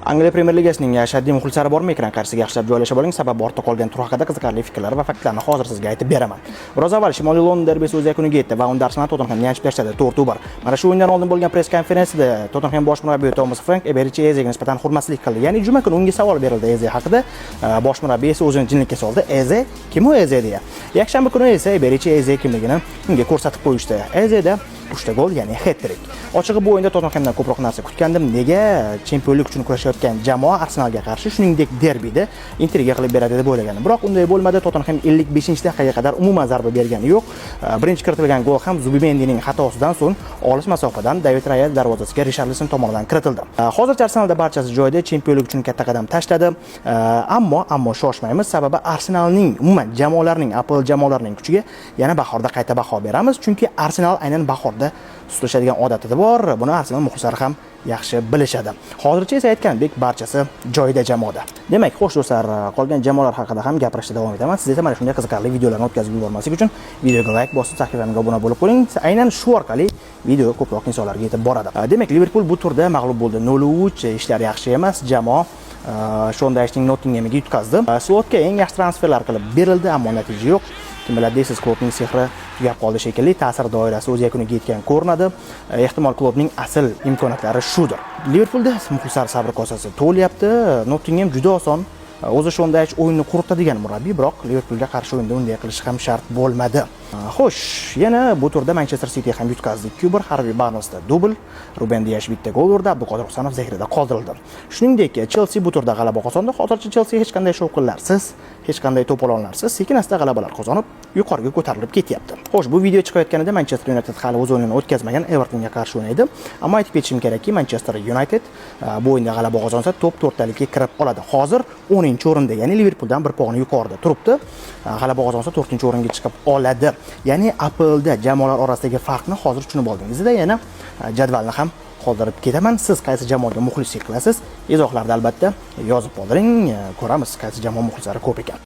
Angliya Premier Ligasining ashaddiy muxlislari bormi? Ekran qarshisiga yaxshilab joylashib oling, sababi ortda qolgan tur haqida qiziqarli fikrlar va faktlarni hozir sizga aytib beraman. Biroz avval Shimoliy London derbisi o'z yakuniga yetdi va unda Arsenal Tottenhamni yanchib tashladi 4-1. Mana shu o'yindan oldin bo'lgan press konferensiyada Tottenham bosh murabbiyi Thomas Frank Eberichi Ezega nisbatan hurmatsizlik qildi. Ya'ni juma kuni unga savol berildi Eze haqida. Bosh murabbiy esa o'zini jinlikka soldi. Eze kim u Eze deya. Yakshanba kuni esa Eberichi Eze kimligini unga ko'rsatib qo'yishdi. Ezeda 3 ta gol, ya'ni hat-trick. Ochig'i, bu o'yinda Tottenhamdan ko'proq narsa kutgandim. Nega chempionlik uchun kurashayotgan jamoa Arsenalga qarshi, shuningdek derbida intriga qilib beradi deb o'ylagandim. Biroq unday bo'lmadi. Tottenham 55-daqiqaga qadar umuman zarba bergani yo'q. Birinchi kiritilgan gol ham Zubimendining xatosidan so'ng olis masofadan David Raya darvozasiga Risharlison tomonidan kiritildi. Hozircha Arsenalda barchasi joyida, chempionlik uchun katta qadam tashladi. Ammo shoshmaymiz, sababi Arsenalning, umuman jamoalarning, APL jamoalarining kuchiga yana bahorda qayta baho beramiz, chunki Arsenal aynan bahorda sustlashadigan odati bor. Buni Arsenal muxlislari ham yaxshi bilishadi. Hozircha esa aytgandek, barchasi joyida jamoada. Demak, xo'sh do'stlar, qolgan jamoalar haqida ham gapirishda davom etaman. Siz esa mana shunday qiziqarli videolarni o'tkazib yubormaslik uchun videoga layk bosib, sahifamga obuna bo'lib qo'ying. Aynan shu orqali video ko'proq insonlarga yetib boradi. Demak, Liverpool bu turda mag'lub bo'ldi 0-3. Ishlar yaxshi emas. Jamoa Shon Daychning Nottinghamiga yutqazdi. Slotga eng yaxshi transferlar qilib berildi, ammo natija yo'q. Kim biladi deysiz, Kloppning sehri tugab qoldi shekilli, ta'sir doirasi o'z yakuniga yetgan ko'rinadi. Ehtimol Kloppning asl imkoniyatlari shudir. Liverpulda muxlislar sabr kosasi to'lyapti. Nottingham juda oson. O'zi Shon Daych o'yinni quritadigan murabbiy, biroq Liverpulga qarshi o'yinda unday qilishi ham shart bo'lmadi. Xo'sh, yana bu turda Manchester City ham yutqazdi 2-1. Harvey Barnesda dubl, Ruben Diash bitta gol urdi, Abduqodir Husanov zaxirada qoldirildi. Shuningdek, Chelsea bu turda g'alaba qozondi. Hozircha Chelsea hech qanday shovqinlarsiz, hech qanday to'polonlarsiz sekin asta g'alabalar qozonib, yuqoriga ko'tarilib ketyapti. Xo'sh, bu video chiqayotganida Manchester United hali o'z o'yinini o'tkazmagan, Evertonga qarshi o'ynaydi. Ammo aytib ketishim kerakki, Manchester United bu o'yinda g'alaba qozonsa, top 4talikka kirib oladi. Hozir 10-o'rinda, ya'ni Liverpuldan bir pog'ona yuqorida turibdi. G'alaba qozonsa, 4-o'ringa chiqib oladi. Ya'ni APLda jamoalar orasidagi farqni hozir tushunib oldingizda, yana jadvalni ham qoldirib ketaman. Siz qaysi jamoaga muxlislik qilasiz? Izohlarda albatta yozib qoldiring. Ko'ramiz, qaysi jamoa muxlislari ko'p ekan.